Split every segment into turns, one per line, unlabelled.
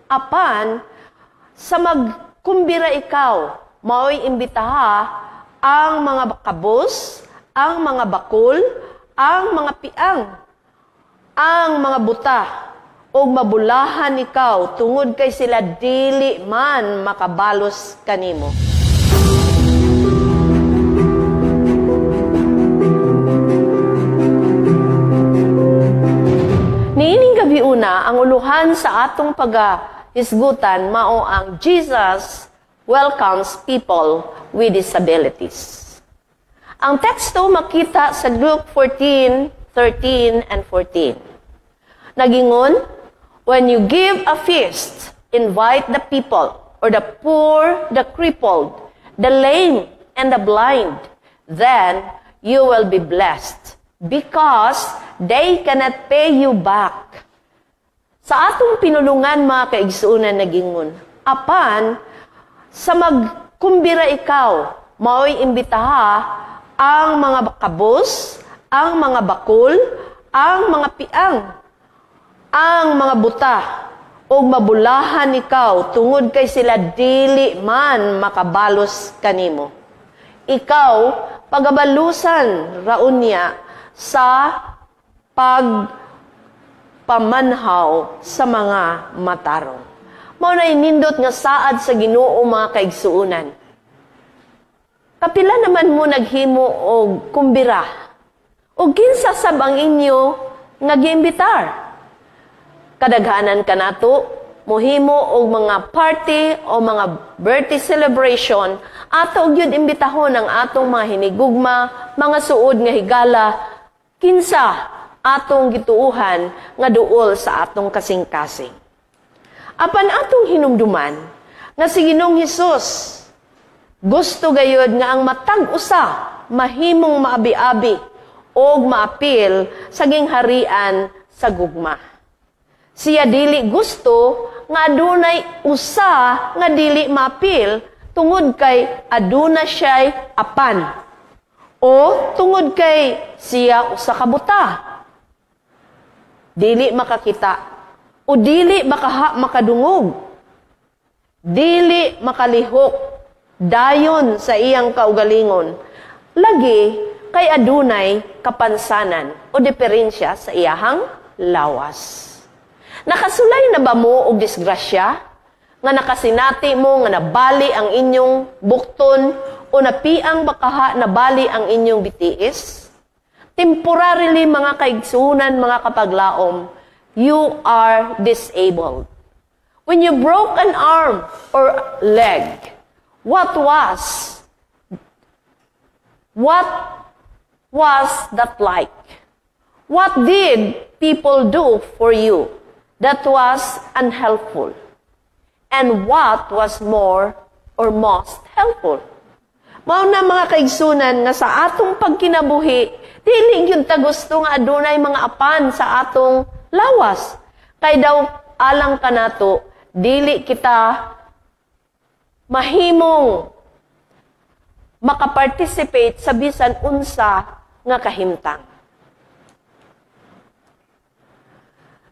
Apan sa magkumbira ikaw, mao'y imbitaha ang mga kabos, ang mga bakul, ang mga piang, ang mga buta, ug mabulahan ikaw tungod kay sila dili man makabalos kanimo. Niining gabi una, ang uluhan sa atong pagahisgutan mao ang Jesus welcomes people with disabilities. Ang teksto makita sa Luke 14:13 and 14. Nagingon, "When you give a feast, invite the people, or the poor, the crippled, the lame, and the blind. Then you will be blessed, because they cannot pay you back." Sa atong pinulungan, mga kaigsuonan, nagingon, apan sa magkumbira ikaw, mao'y imbitaha ang mga kabos, ang mga bakul, ang mga piang, ang mga buta, ug mabulahan ikaw tungod kay sila dili man makabalos kanimo. Ikaw pagabalusan raon niya sa pagpamanhaw sa mga matarong. Mao na inindot nga saad sa Ginoo, mga kaigsuonan. Kapila naman mo naghimo og kumbira? Og kinsa sab ang inyo nga giimbitar? Kadaghanan kanato mohimo og mga party o mga birthday celebration, ato gyud imbitahon ang atong mga hinigugma, mga suod nga higala, kinsa atong gituohan nga duol sa atong kasing-kasing. Apan atong hinumduman nga si Ginoong Hesus gusto gayud nga ang matag usa mahimong maabi-abi og maapil sa gingharian sa gugma. Siya dili gusto nga adunay usa nga dili maapil tungod kay aduna siya'y apan o tungod kay siya usa ka buta, dili makakita o dili makadungog, dili makalihok dayon sa iyang kaugalingon, lagi kay adunay kapansanan o diferensya sa iyahang lawas. Nakasulay na ba mo og disgrasya nga nakasinati mo nga nabali ang inyong bukton o napiang bakaha nabali ang inyong bitiis? Temporarily, mga kaigsunan, mga kapaglaom, you are disabled. When you broke an arm or leg, what was that like? What did people do for you that was unhelpful? And what was more or most helpful? Mao na, mga kaigsunan, nga sa atong pagkinabuhi, dili gyud ta gusto nga adunay mga apan sa atong lawas. Kay daw alang kanato, dili kita mahimong makaparticipate sa bisan unsa nga kahimtang.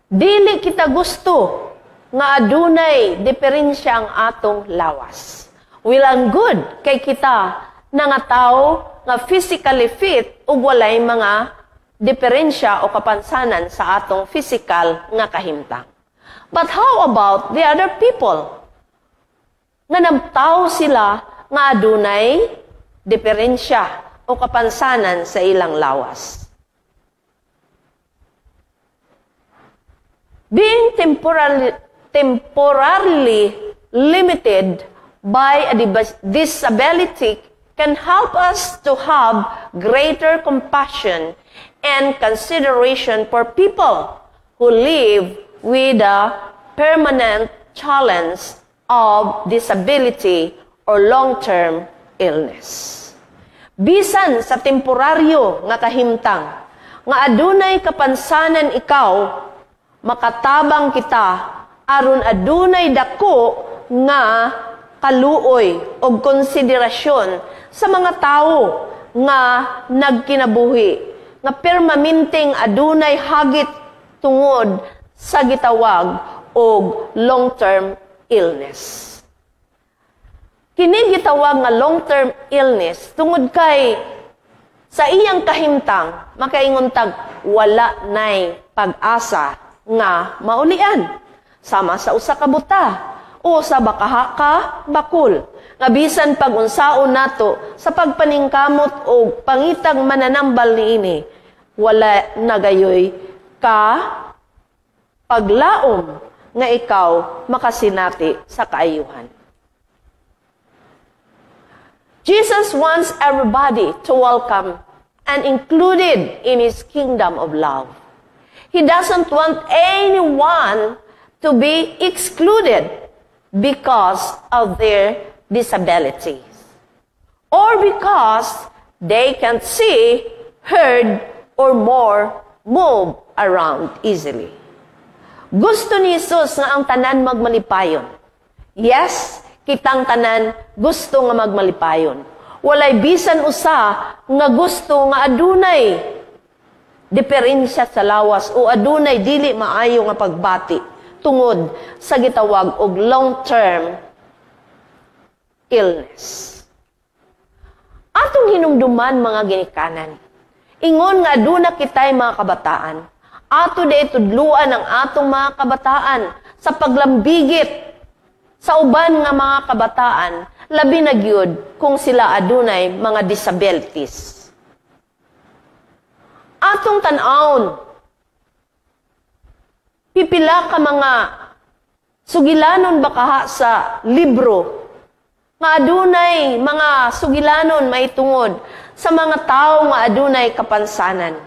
Dili kita gusto nga adunay diferensya ang atong lawas. Well and good kay kita na nga tao nga physically fit ug walay mga diferensya o kapansanan sa atong physical nga kahimtang. But how about the other people? Nga nagtawo sila nga adunay diferensya o kapansanan sa ilang lawas. Being temporarily limited by a disability can help us to have greater compassion and consideration for people who live with a permanent challenge of disability or long-term illness. Bisan sa temporaryo nga kahimtang, nga adunay kapansanan ikaw, makatabang kita aron adunay dako nga kaluoy o konsiderasyon sa mga tawo nga nagkinabuhi, nga permanenteng adunay hagit tungod sa gitawag og long-term illness. Kini gitawag nga long-term illness tungod kay sa iyang kahimtang makaingon tag wala nay pag-asa nga maulian, sama sa usa ka buta o sa bakaha ka bakul nga bisan pag unsaon nato sa pagpaningkamot o pangitag mananambal niini, wala nagayoy ka paglaom nga ikaw makasinati sa kaayuhan. Jesus wants everybody to welcome and included in His kingdom of love. He doesn't want anyone to be excluded because of their disabilities or because they can't see, heard, or more move around easily. Gusto ni Jesus nga ang tanan magmalipayon. Yes, kitang tanan gusto nga magmalipayon. Walay bisan usa nga gusto nga adunay diferensya sa lawas o adunay dili maayo nga pagbati tungod sa gitawag og long-term illness. Atong hinumduman, mga ginikanan, ingon nga aduna kitay mga kabataan, ato diay tudluan ang atong mga kabataan sa paglambigit sa uban nga mga kabataan, labi na gyud kung sila adunay mga disabilities. Atong tan-awon, pipila ka mga sugilanon bakaha sa libro nga adunay mga sugilanon mahitungod sa mga tawo nga adunay kapansanan.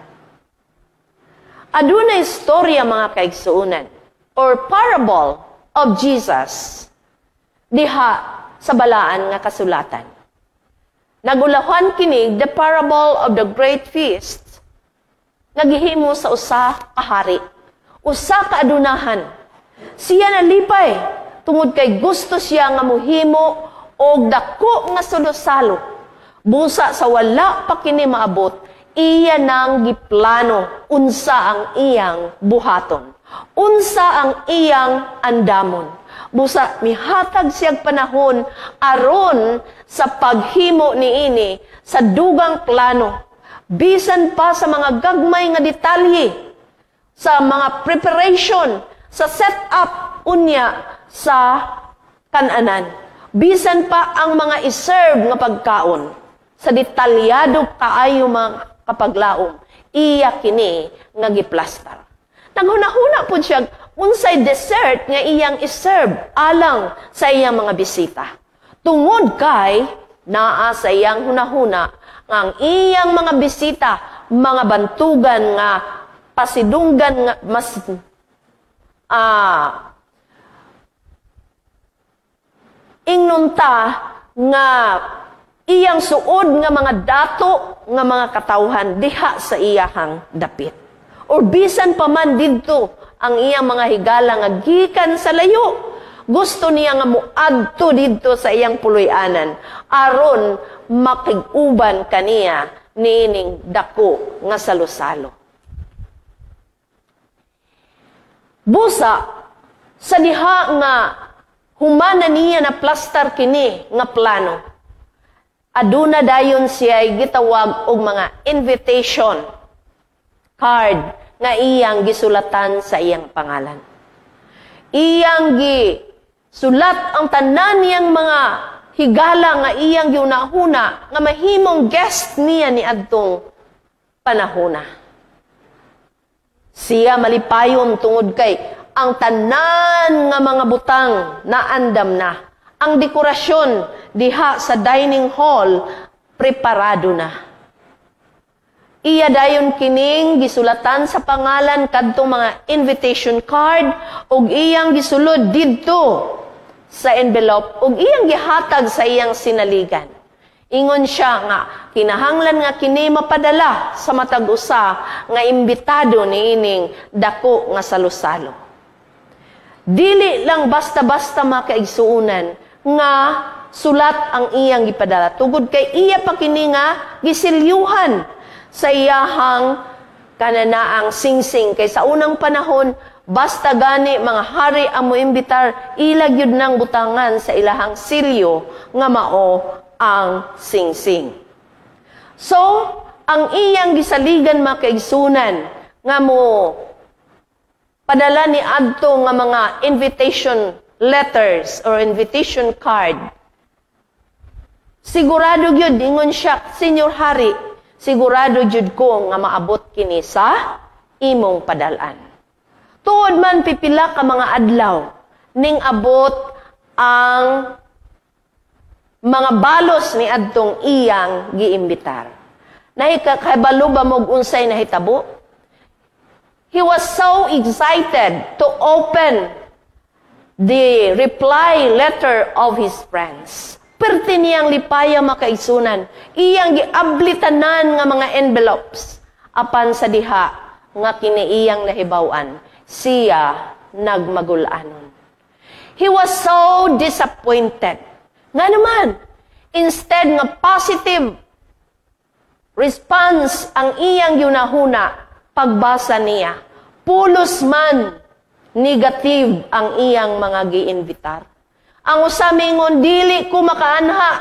Adunay istorya, mga kaigsuonan, or parable of Jesus diha sa Balaan nga Kasulatan. Nagulahan kini the parable of the great feast nga gihimo sa usa ka hari, usa ka adunahan. Siya nalipay tungod kay gusto siya nga muhimo og dako nga salo-salo. Busa sa wala pa kini maabot, iya nang giplano unsa ang iyang buhaton, unsa ang iyang andamon. Busa mihatag siyag panahon aron sa paghimo niini sa dugang plano. Bisan pa sa mga gagmay nga detalye, sa mga preparation, sa set-up unya sa kananan. Bisan pa ang mga iserve nga pagkaon, sa detalyado kaayo, mga kapaglaom, iya kini nga giplastar. Naghunahuna pud siya unsay dessert nga iyang iserve alang sa iyang mga bisita. Tungod kay naa sa iyang hunahuna nga ang iyang mga bisita mga bantugan nga pasidunggan nga mas ingnunta nga iyang suod nga mga dato nga mga katawhan diha sa iyahang dapit. Or bisan pa man didto ang iyang mga higala nga gikan sa layo, gusto niya nga muadto didto sa iyang puloy-anan aron makig-uban kaniya niining dako nga salo-salo. Busa sa diha nga humana niya na plastar kini nga plano, aduna dayon siya gitawag og mga invitation card nga iyang gisulatan sa iyang pangalan. Iyang gisulat ang tanan niyang mga higala nga iyang giunahuna nga mahimong guest niya ni adtong panahona. Siya malipayon tungod kay ang tanan nga mga butang naandam na. Ang dekorasyon diha sa dining hall preparado na. Iya dayon kining gisulatan sa pangalan kadtong mga invitation card ug iyang gisulod didto sa envelope ug iyang gihatag sa iyang sinaligan. Ingon siya nga kinahanglan nga kini mapadala sa matag usa nga imbitado niining dako nga salo-salo. Dili lang basta-basta, makaigsuonan, nga sulat ang iyang gipadala tugod kay iya pa kini nga gisilyuhan sa iyahang kananaang singsing, kay sa unang panahon Basta gani mga hari ang moimbitar, ila gyud nang butangan sa ilahang silyo nga mao ang singsing. So, ang iyang gisaligan, mga kaigsunan, nga mo padala ni adto nga mga invitation letters or invitation card. Sigurado gyud, ingon siya, "Senyor Hari, sigurado gyud ko nga maabot kini sa imong padalan." Tuod man, pipila ka mga adlaw ning abot ang mga balos ni adtong iyang giimbitar. Nahikakabalo ba mo unsay nahitabo? He was so excited to open the reply letter of his friends. Perti niyang lipaya, mga kaigsunan. Iyang giabli tanan nga mga envelopes. Apan sa diha nga kini iyang nahibaw-an, siya nagmagulanon. He was so disappointed. Nga naman, instead nga positive response ang iyang yunahuna, pagbasa niya, pulos man negative ang iyang mga giinvitar. Ang usa mingon, "Dili ko makaanha.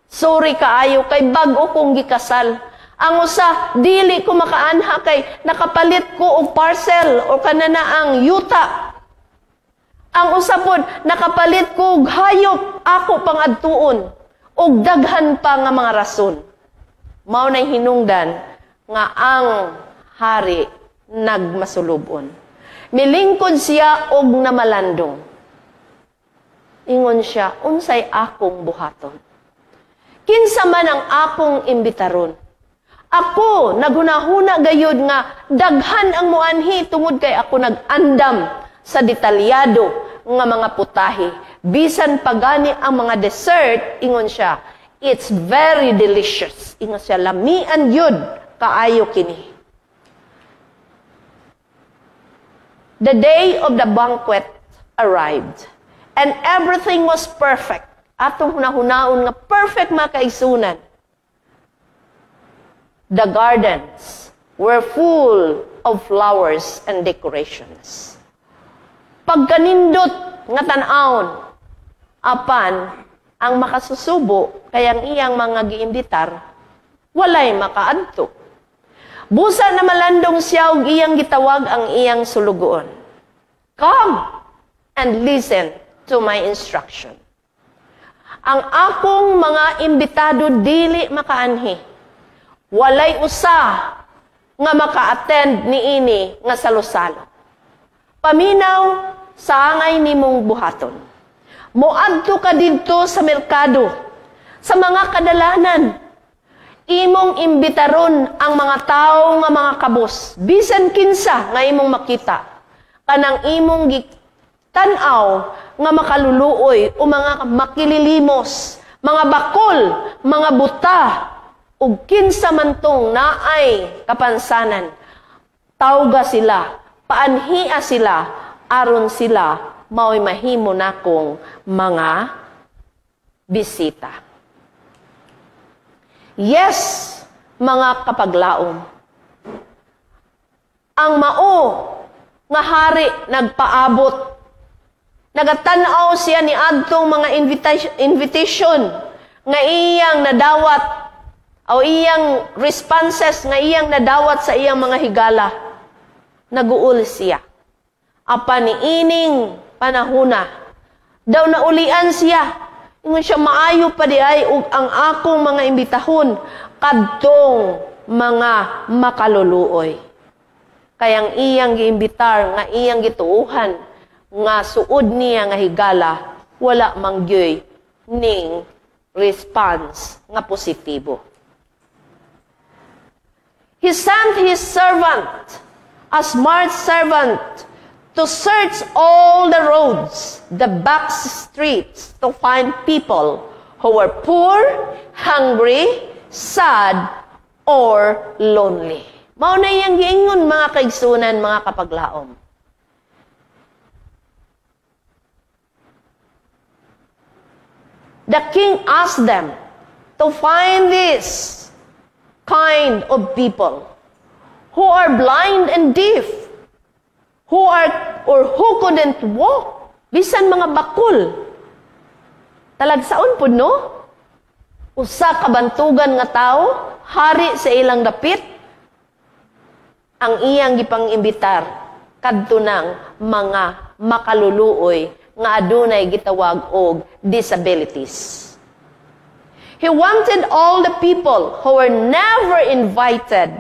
Sorry kaayo kay bag-o kong gikasal." Ang usa, "Dili ko makaanha kay nakapalit ko og parcel o kanana ang yuta." Ang usa pod, "Nakapalit ko og hayop, ako pang adtuon." Og daghan pa nga mga rason. Mao nay hinungdan nga ang hari nagmasulubon. Milingkod siya og namalandong. Ingon siya, "Unsay akong buhaton? Kinsa man ang akong imbitaron? Ako, naghunahuna gayud nga daghan ang muanhi tungod kay ako nag-andam sa detalyado nga mga putahe. Bisan pagani ang mga dessert," ingon siya, "it's very delicious." Ingon siya, "Lamian yun kaayo kini." The day of the banquet arrived and everything was perfect. Atong hunahunaon nga perfect, mga kaigsunan. The gardens were full of flowers and decorations. Pagkanindot nga tan-awon, apan ang makasusubo kay ang iyang mga giimbitar walay makaadto. Busa na malandong siya og iyang gitawag ang iyang sulugoon. "Come and listen to my instruction. Ang akong mga imbitado dili makaanhi. Walay usa nga maka-attend niini nga salo-salo. Paminaw sa angay nimong buhaton. Moadto ka didto sa merkado, sa mga kadalanan. Imong imbitaron ang mga tawo nga mga kabos, bisan kinsa nga imong makita. Kanang imong tan-aw nga makaluluoy o mga makililimos, mga bakol, mga buta, ug kinsa man tong naay kapansanan. Tawga sila, paanhia sila, aron sila mao'y mahimo nakong mga bisita." Yes, mga kapaglaom. Ang mao nga hari nagpaabot. Nagatanaw siya ni adtong mga invitation nga iyang nadawat o iyang responses nga iyang nadawat sa iyang mga higala. Naguol siya. Apan ni ining panahuna, daw naulian siya. Ingon siya, "Maayo pa di ay ug ang akong mga imbitahon kadtong mga makaluluoy." Kayang iyang giimbitar nga iyang gituuhan nga suod niya nga higala, wala mangyoy ning response nga positibo. He sent his servant, a smart servant, to search all the roads, the back streets, to find people who were poor, hungry, sad, or lonely. Mao na iyang giingon, mga kaigsunan, mga kapaglaom. The king asked them to find this kind of people who are blind and deaf, who are or who couldn't walk, bisan mga bakul. Talagsaon pud, no? Usa ka bantugan nga tawo, hari sa ilang dapit, ang iyang gipang-imbitar kadto ng mga makaluluoy nga adunay gitawag og disabilities. He wanted all the people who were never invited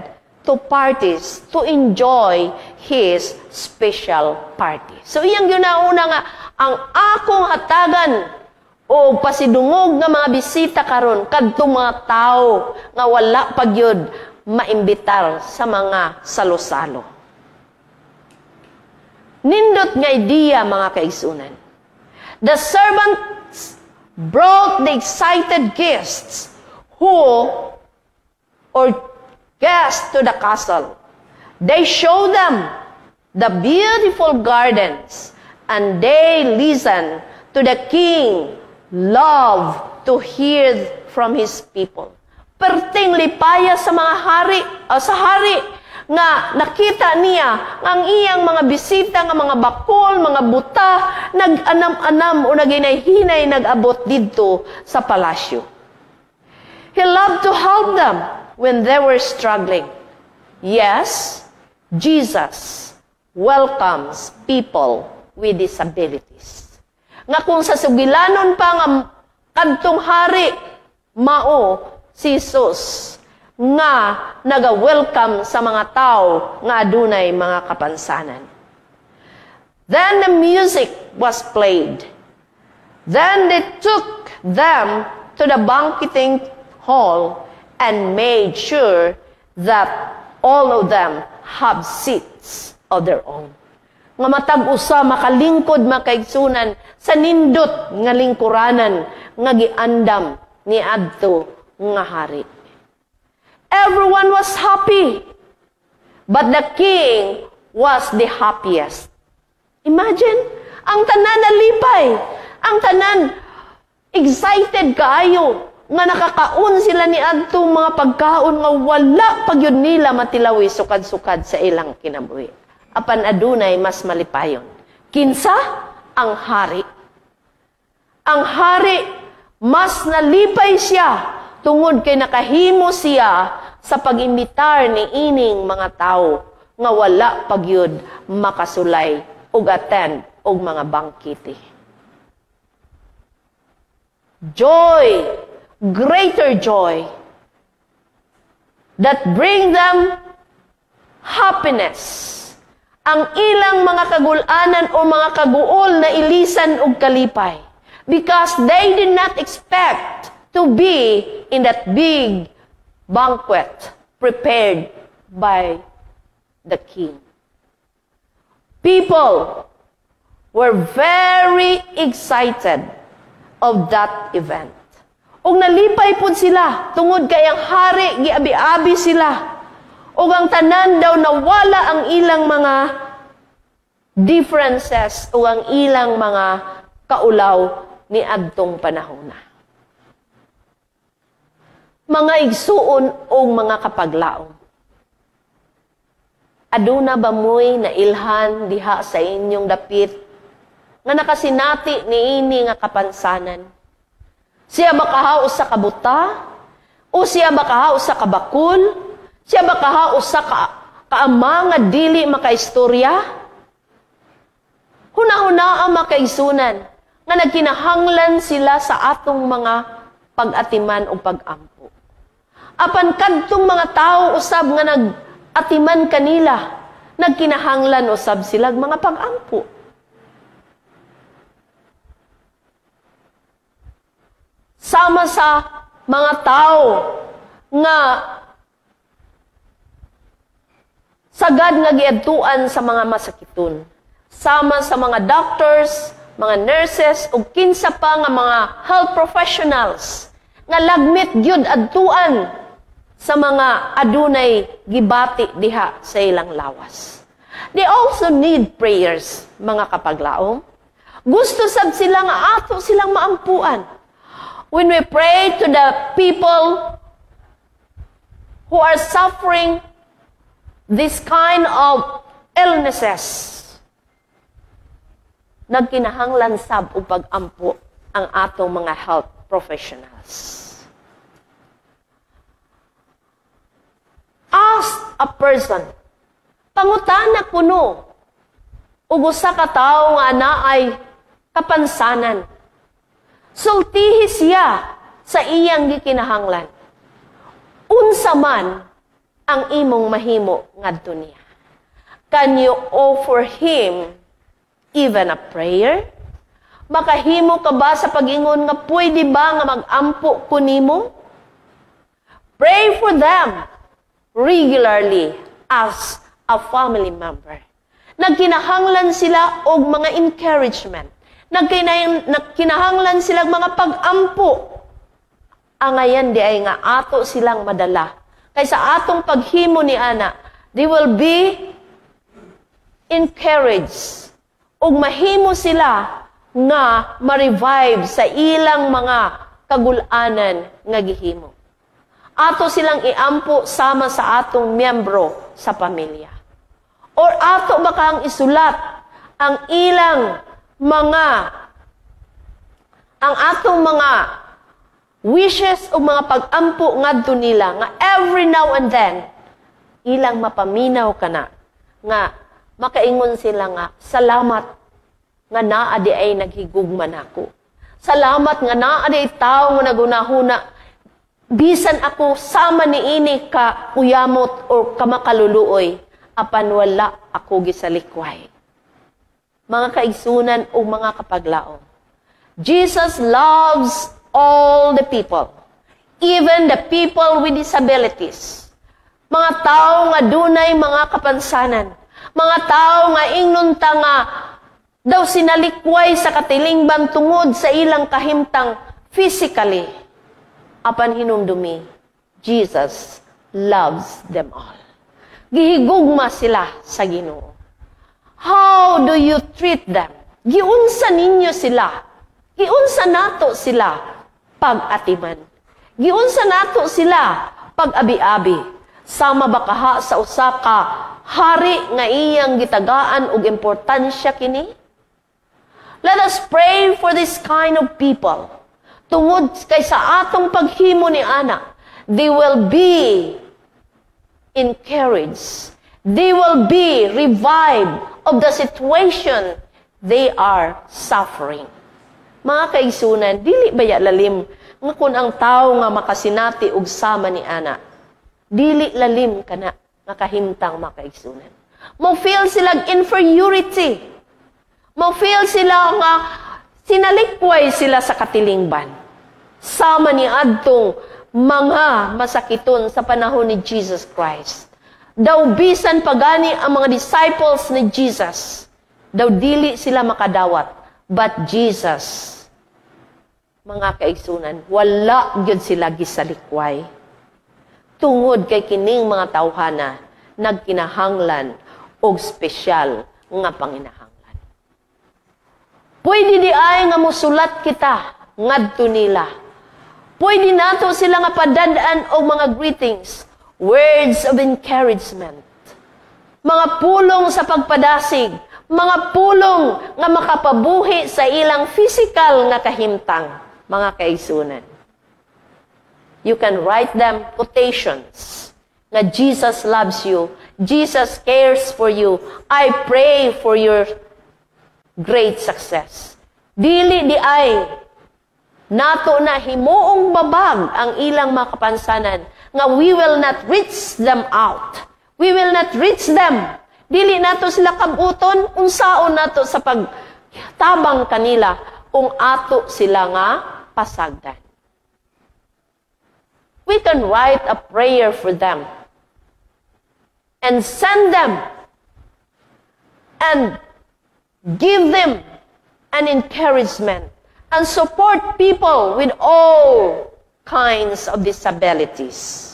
to parties to enjoy his special party. So iyang ginauna nga ang akong hatagan o pasidungog nga mga bisita karon kadtong mga tawo nga wala pa gyud maimbitar sa mga salo-salo. Nindot nga ideya, mga kaigsunan. The servants brought the excited guests who or guests to the castle. They showed them the beautiful gardens and they listened to the king love to hear from his people. Perting lipaya sa mga hari, o sa hari, nga nakita niya nga ang iyang mga bisita nga mga bakol, mga buta, nag-anam-anam o naginay-hinay nag-abot didto sa palasyo. He loved to help them when they were struggling. Yes, Jesus welcomes people with disabilities. Nga kung sa sugilanon pa nga kadtong hari, mao si Jesus nga naga-welcome sa mga tao nga adunay mga kapansanan. Then the music was played. Then they took them to the banqueting hall and made sure that all of them have seats of their own. Nga matag usa makalingkod, makaigsunan, sa nindot nga lingkuranan nga giandam ni adto nga hari. Everyone was happy, but the king was the happiest. Imagine, ang tanan nalipay, ang tanan excited kaayo nga nakakaon sila ni adto mga pagkaon nga wala pa gyud nila matilawi sukad-sukad sa ilang kinabuhi. Apan adunay mas malipayon. Kinsa? Ang hari. Ang hari, mas nalipay siya tungod kay nakahimo siya sa pag-imbitar ni ining mga tawo nga wala pa gyud makasulay og attend og mga bangkete. Joy, greater joy that bring them happiness. Ang ilang mga kagulanan o mga kaguol na ilisan og kalipay because they did not expect to be in that big banquet prepared by the king. People were very excited of that event. Ug nalipay pud sila tungod kay ang hari giabi-abi sila. Ug ang tanan daw nawala ang ilang mga differences o ang ilang mga kaulaw ni adtong panahona. Mga igsuon o mga kapaglaom. Aduna ba mo'y nailhan diha sa inyong dapit nga nakasinati niini nga kapansanan? Siya ba kaha usa ka buta? O siya ba kaha usa ka bakul? Siya ba kaha usa ka kaama nga dili makaistorya? Huna-hunaa, mga kaigsunan, nga nagkinahanglan sila sa atong mga pag-atiman o pag-ampo. Apan kadtong mga tao usab nga nag-atiman kanila, nagkinahanglan usab sila mga pag-ampo. Sama sa mga tao nga sagad nga giadtuan sa mga masakiton. Sama sa mga doctors, mga nurses, ug kinsa pa nga mga health professionals nga lagmit gyud adtuan sa mga adunay gibati diha sa ilang lawas. They also need prayers, mga kapaglaom. Gusto sab sila nga ato silang maampuan. When we pray to the people who are suffering this kind of illnesses, Nagkinahanglan sab og pag-ampo ang atong mga health professionals. Ask a person. Pangutana kuno og usa ka tawo nga naay kapansanan. Sultihi siya sa iyang gikinahanglan. Unsa man ang imong mahimo ngadto niya? Can you offer him even a prayer? Makahimo ka ba sa pag-ingon nga pwede ba nga mag-ampo ko nimo? Pray for them regularly as a family member. Nagkinahanglan sila og mga encouragement. Nagkinahanglan sila og mga pag-ampo. Angayan di ay nga ato silang madala. Kay sa atong paghimo ni ana, they will be encouraged. Ug mahimo sila nga ma-revive sa ilang mga kagulanan nga gihimo. Ato silang iampo sama sa atong miyembro sa pamilya. Or ato ba kang isulat ang atong mga wishes o mga pag-ampo ngadto nila nga every now and then ilang mapaminaw kana nga makaingon sila nga salamat nga naa di ay naghigugma nako. Salamat nga naa di ay tawo nga nagunahuna bisan ako sama ni ini ka uyamot o kamakaluluoy, apan wala ako gisalikway. Mga kaigsunan o mga kapaglaom, Jesus loves all the people, even the people with disabilities. Mga tao nga dunay mga kapansanan, mga tao nga ingnon ta nga daw sinalikway sa katilingban tungod sa ilang kahimtang physically. Apan hinumdumi, Jesus loves them all. Gihigugma sila sa Ginoo. How do you treat them? Giunsa ninyo sila? Giunsa nato sila pag-atiman? Giunsa nato sila pag-abi-abi? Sama ba kaha sa usa ka hari nga iyang gitagaan og importansya kini? Let us pray for this kind of people. Tungod kay sa atong paghimo ni ana, they will be encouraged. They will be revived of the situation they are suffering. Mga kaigsunan, dili ba ya lalim nga kung ang tao nga makasinati og sama ni ana, dili lalim kana nga kahimtang, mga kaigsunan? Mo feel sila inferiority. Mo feel sila nga sinalikway sila sa katilingban. Sama ni adtong mga masakiton sa panahon ni Jesus Christ. Daw bisan pagani ang mga disciples ni Jesus, daw dili sila makadawat. But Jesus, mga kaigsunan, wala gyud sila gisalikway. Tungod kay kining mga tawhana nagkinahanglan og espesyal nga panginahanglan. Pwede di ay nga musulat kita ngadto nila. Pwede nato sila nga padad-an og mga greetings, words of encouragement, mga pulong sa pagpadasig, mga pulong nga makapabuhi sa ilang physical nga kahimtang, mga kaigsunan. You can write them quotations nga "Jesus loves you, Jesus cares for you, I pray for your great success." Dili di ay nato na himuong babag ang ilang mga kapansanan nga we will not reach them out. We will not reach them. Dili nato sila kabuton, unsaon nato sa pagtabang kanila kung ato sila nga pasagdan? We can write a prayer for them and send them and give them an encouragement and support people with all kinds of disabilities.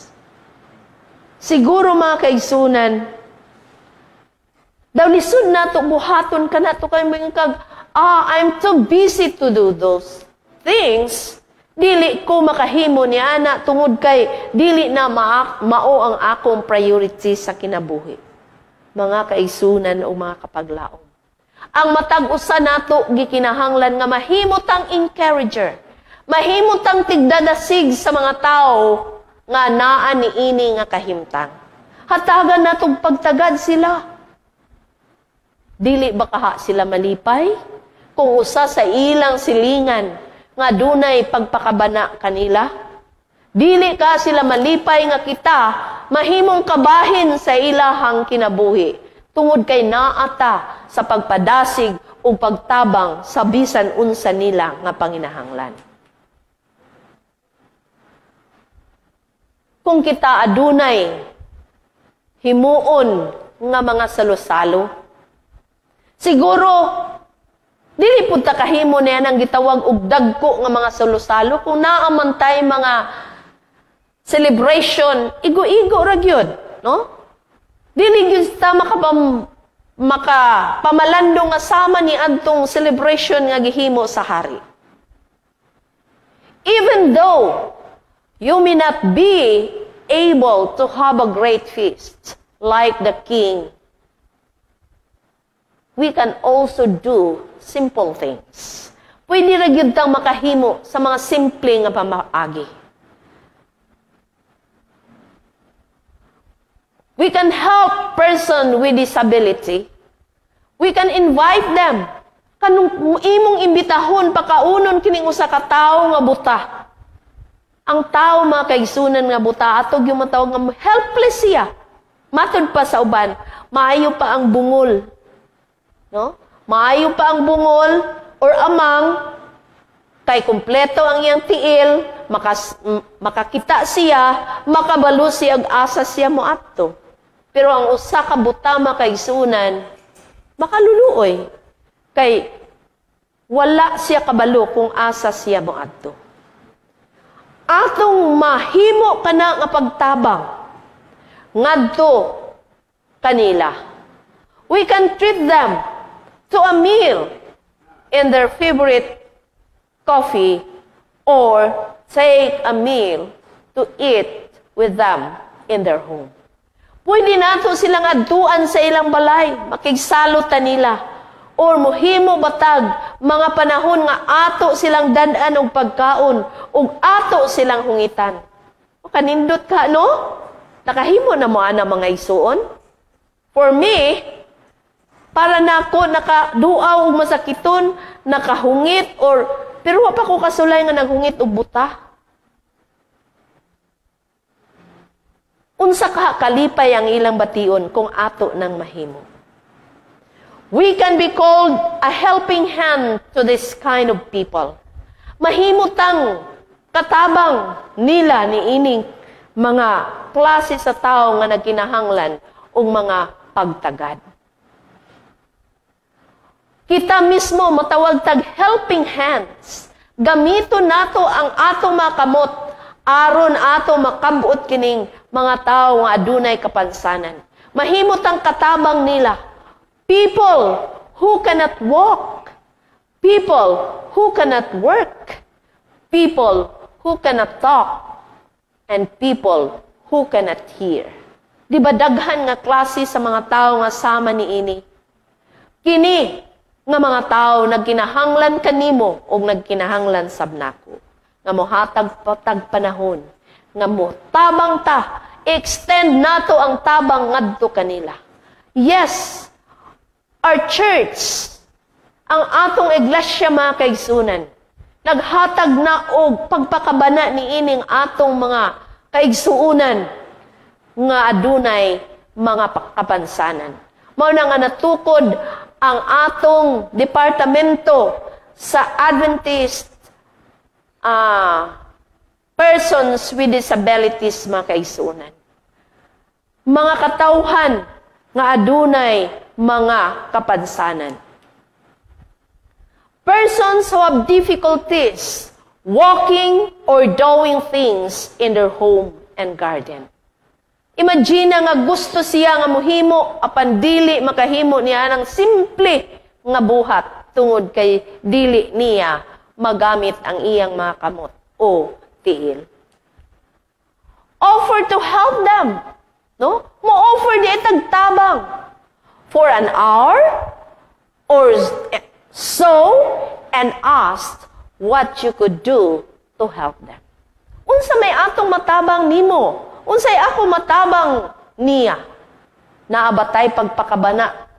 Siguro, mga kaigsunan, daw lisod nato buhaton ka nato kay mga kag, "Ah, I'm too busy to do those things. Dili ko makahimo ni ana tungod kay dili na mao ang akong priority sa kinabuhi." Mga kaigsunan o mga kapaglaom, Ang matag usa nato gikinahanglan nga mahimo tang encourager. Mahimo tang tigdadasig sa mga tao nga naa niini nga kahimtang. Hatagan natong pagtagad sila. Dili ba kaha sila malipay kung usa sa ilang silingan nga dunay pagpakabana kanila? Dili ka sila malipay nga kita mahimong kabahin sa ilahang kinabuhi tungod kay naata sa pagpadasig ug pagtabang sa bisan unsa nila nga panginahanglan? Kung kita adunay himuon nga mga salo-salo, siguro dili pud ta kahimo niya nang gitawag og dagko nga mga salo-salo. Kung naa man tay mga celebration, igo-igo ra gyud, no? Dili gyud ta makapamalandong nga sama ni adtong celebration nga gihimo sa hari. Even though you may not be able to have a great feast like the king, we can also do simple things. Pwede ra gyud tang makahimo sa mga simple nga pamaagi. We can help person with disability. We can invite them. Kanung imong imbitahon, pakaunon kining usa ka tawo nga buta. Ang tao, mga kaigsunan, nga buta, atog yung matawag nga helpless siya. Matod pa sa uban, maayo pa ang bungol. No? Maayo pa ang bungol or amang kay kumpleto ang iyang tiil, makakita siya, makabalo siya og asa siya moadto. Pero ang usa ka buta, mga kaigsunan, makaluluoy kay wala siya kabalo kung asa siya moadto. Atong mahimo kana nga pagtabang ngadto kanila. We can treat them to a meal in their favorite coffee or take a meal to eat with them in their home. Pwede nato silang adtuan sa ilang balay, makigsalo ta nila, or muhimo batag mga panahon nga ato silang dad-an og pagkaon ug ato silang hungitan. O kanindot ka, no? Nakahimo na mo ana, mga igsuon? For me, para nako nakaduaw og masakiton, nakahungit or pero wa pa ko kasulay nga naghungit og buta. Unsa ka kalipay ang ilang bation kung ato nang mahimo. We can be called a helping hand to this kind of people. Mahimo tang katabang nila ni ining mga klase sa tao nga nagkinahanglan og mga pagtagad. Kita mismo matawag tag helping hands. Gamito nato ang ato mga kamot aron ato makabot kining mga tao nga adunay kapansanan. Mahimo tang katabang nila. People who cannot walk, people who cannot work, people who cannot talk, and people who cannot hear. Di ba daghan nga klase sa mga tao nga sama niini? Kini nga mga tao nagkinahanglan kanimo og nagkinahanglan sab nako. Nga mohatag patag panahon, nga motabang ta, extend nato ang tabang ngadto kanila. Yes, our church, ang atong iglesia, mga kaigsunan, naghatag na og pagpakabana niining atong mga kaigsuunan nga adunay mga kapansanan. Mao na nga natukod ang atong departamento sa Adventist persons with disabilities, mga kaigsuunan. Mga katawhan nga adunay mga kapansanan. Persons who have difficulties walking or doing things in their home and garden. Imagine nga gusto siya nga muhimo apan dili makahimo niya ng simple nga buhat tungod kay dili niya magamit ang iyang mga kamot o tiil. Offer to help them, no? Mo-offer di tagtabang for an hour or so and asked what you could do to help them? Unsa may atong matabang nimo? Unsay ako matabang niya? Naa ba tay pagpakabana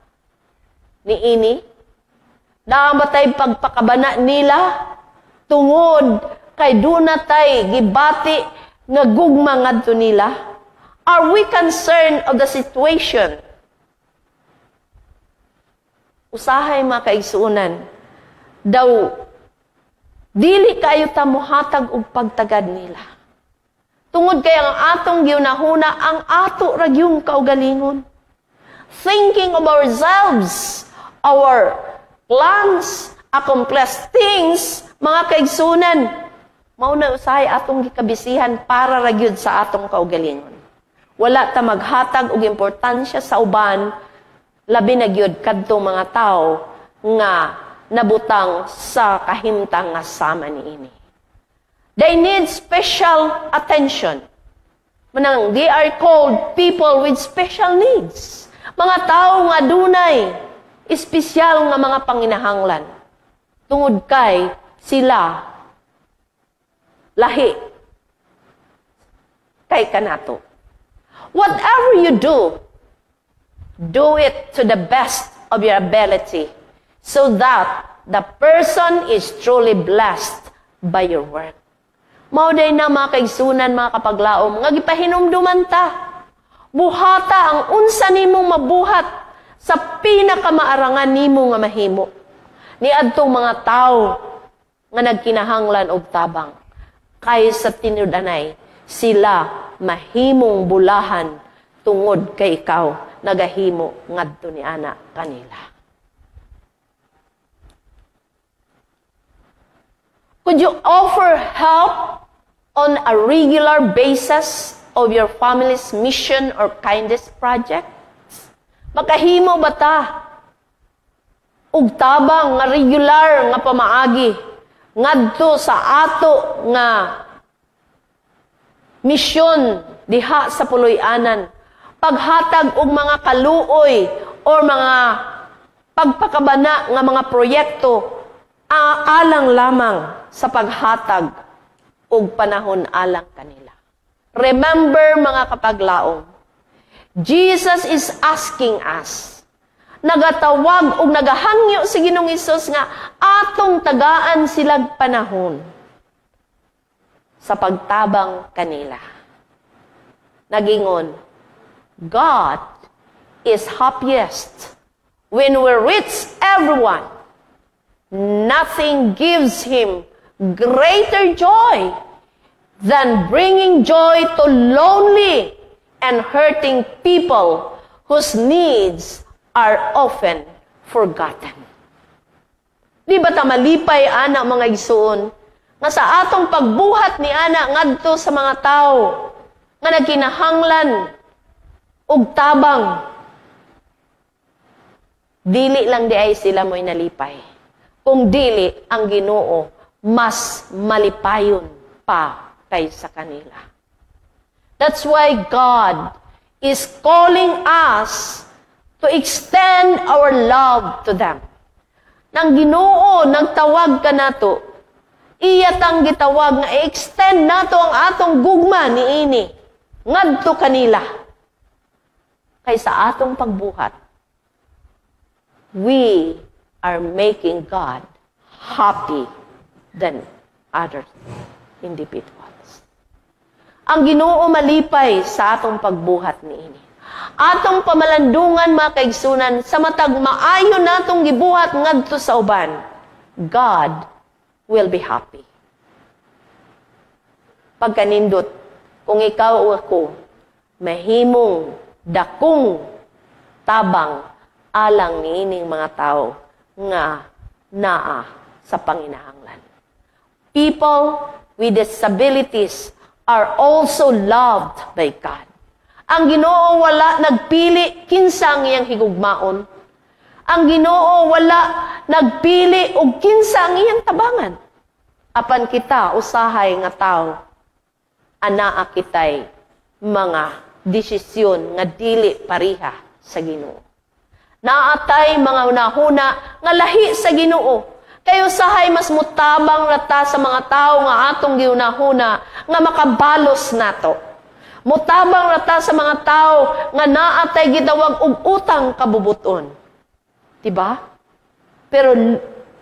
ni ini? Naa ba tay pagpakabana nila? Tungod kay duna tay gibati nga gugma ngadto nila? Are we concerned of the situation? Usahay, mga kaigsuonan, daw dili kayo ta mohatag og pagtagad nila. Tungod kay ang atong gihunahuna, ang ato ra gyung kaugalingon. Thinking of ourselves, our plans, accomplish things, mga kaigsuonan, mao na usahay atong gikabisihan para ra gyud sa atong kaugalingon. Wala ta maghatag og importansya sa uban, labi na gyud kadtong mga tawo nga nabutang sa kahimtang nga sama niini. They need special attention. Manang they are called people with special needs. Mga tao nga dunay espesyal nga mga panginahanglan. Tungod kay sila lahi kay kanato. Whatever you do, do it to the best of your ability so that the person is truly blessed by your work. Mao day na, mga kaigsuonan, mga kapaglaom, nga gipahinumduman ta. Buhata ang unsa nimong mabuhat sa pinakamaarangan nimo nga mahimo ni adtong mga tawo nga nagkinahanglan og tabang. Kay sa tinud-anay, sila mahimong bulahan tungod kay ikaw nagahimo ngadto ni ana kanila. Could you offer help on a regular basis of your family's mission or kindness projects? Makahimo ba ta og tabang nga regular nga pamaagi ngadto sa ato nga misyon diha sa puloy-anan, paghatag og mga kaluoy or mga pagpakabana nga mga proyekto alang lamang sa paghatag og panahon alang kanila? Remember, mga kapaglaom, Jesus is asking us. Nagatawag og nagahangyo si Ginoong Hesus nga atong tagaan silag panahon sa pagtabang kanila. Nagingon, "God is happiest when we reach everyone. Nothing gives Him greater joy than bringing joy to lonely and hurting people whose needs are often forgotten." Di ba ta malipay ana, mga igsuon, nga sa atong pagbuhat ni ana ngadto sa mga tao nga nagkinahanglan og tabang, dili lang di ay sila mo'y nalipay, kung dili ang Ginoo mas malipayon pa kaysa kanila? That's why God is calling us to extend our love to them. Nang Ginoo nagtawag kanato, iya tang gitawag nga i-extend nato ang atong gugma niini ngadto kanila. Kay sa atong pagbuhat, we are making God happy than other individuals. Ang Ginoo malipay sa atong pagbuhat niini. Atong pamalandungan, mga kaigsuonan, sa matag maayo natong gibuhat ngadto sa uban, God will be happy. Pagkanindot, kung ikaw o ako, mahimong dakong tabang alang niining mga tao nga naa sa panginahanglan. People with disabilities are also loved by God. Ang Ginoo wala nagpili kinsa ang iyang higugmaon. Ang Ginoo wala nagpili og kinsa ang iyang tabangan. Apan kita usahay nga tao, anaa kitay mga desisyon nga dili pareha sa Ginoo. Naa tay mga hunahuna nga lahi sa Ginoo. Kay usahay mas mutabang ra ta sa mga tao nga atong gihunahuna nga makabalos nato. Mutabang ra ta sa mga tao nga naa tay gitawag og utang kabubuton. Diba? Pero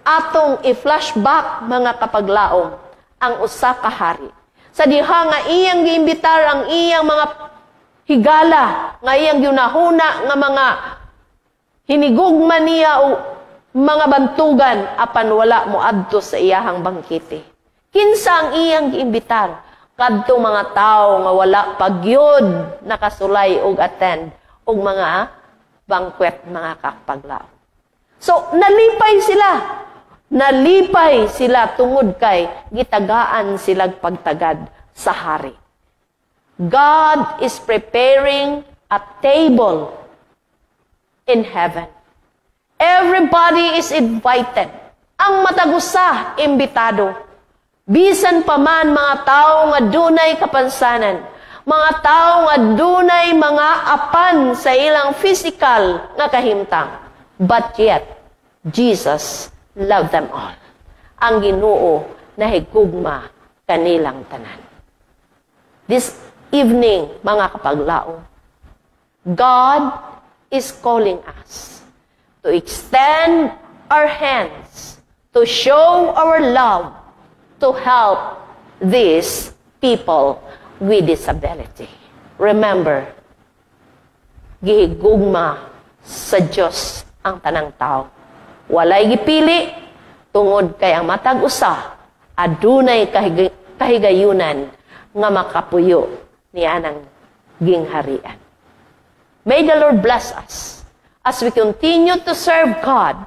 atong i-flashback, mga kapaglaom, ang usa ka hari. Sa diha nga iyang giimbitar ang iyang mga higala, nga iyang gihunahuna nga mga hinigugma niya o mga bantugan, apan wala mo adto sa iyahang bangkete. Kinsa ang iyang giimbitar? Kadto mga tawo nga wala pa gyud nakasulay og attend og mga banquet, mga kapaglaom. So, nalipay sila. Nalipay sila tungod kay gitagaan silag pagtagad sa hari. God is preparing a table in heaven. Everybody is invited. Ang matag usa, imbitado. Bisan pa man mga tao nga dunay kapansanan, mga tao nga dunay mga apan sa ilang physical nga kahimtang. But yet, Jesus loved them all. Ang Ginoo nahigugma kanilang tanan. This evening, mga kapaglaom, God is calling us to extend our hands, to show our love, to help these people with disability. Remember, gihigugma sa Diyos ang tanang tao. Walay gipili tungod kay ang matag usa adunay kahigayunan nga makapuyo nianang gingharian. May the Lord bless us as we continue to serve God.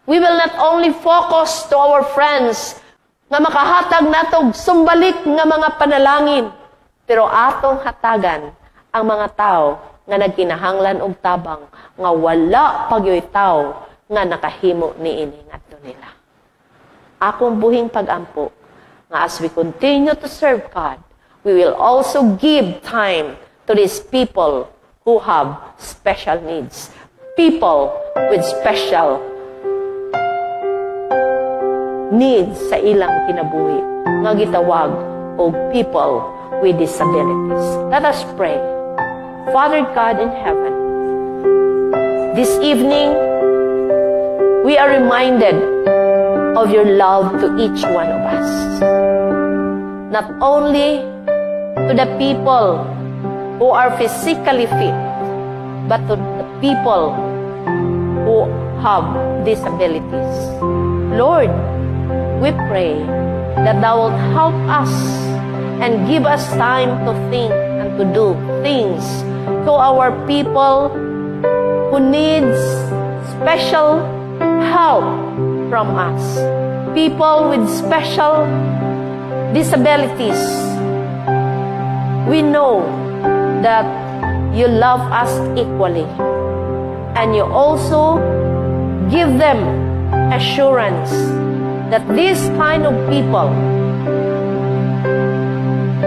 We will not only focus to our friends nga makahatag natog sumbalik nga mga panalangin, pero atong hatagan ang mga tao nga nagkinahanglan og tabang nga wala pa gyoy tao nga nakahimo niini ngadto nila. Akong buhing pagampo nga as we continue to serve God, we will also give time to these people who have special needs, people with special needs sa ilang kinabuhi nga gitawag og people with disabilities. Let us pray. Father God in heaven, this evening, we are reminded of your love to each one of us. Not only to the people who are physically fit, but to the people who have disabilities. Lord, we pray that Thou wilt help us and give us time to think and to do things to our people who needs special help from us. People with special disabilities. We know that you love us equally and you also give them assurance that this kind of people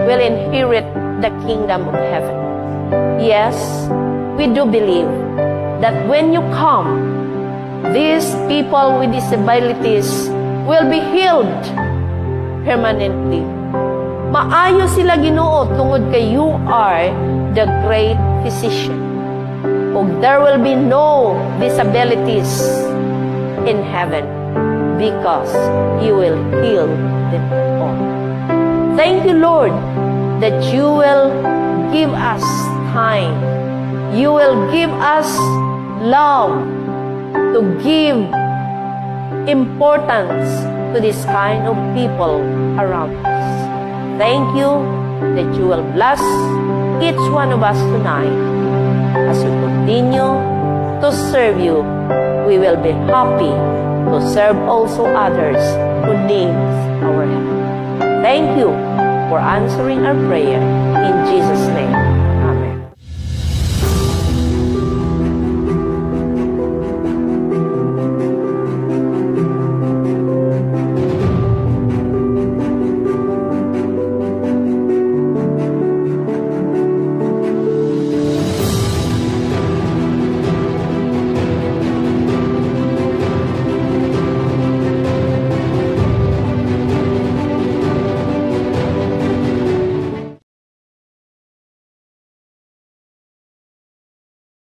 will inherit the kingdom of heaven. Yes, we do believe that when you come, these people with disabilities will be healed permanently. Maayo sila, Ginoo, tungod kay you are the great physician. Ug there will be no disabilities in heaven because you will heal them all. Thank you, Lord, that you will give us time. You will give us love to give importance to this kind of people around us. Thank you that you will bless each one of us tonight. As we continue to serve you, we will be happy to serve also others who needs our help. Thank you for answering our prayer. In Jesus' name.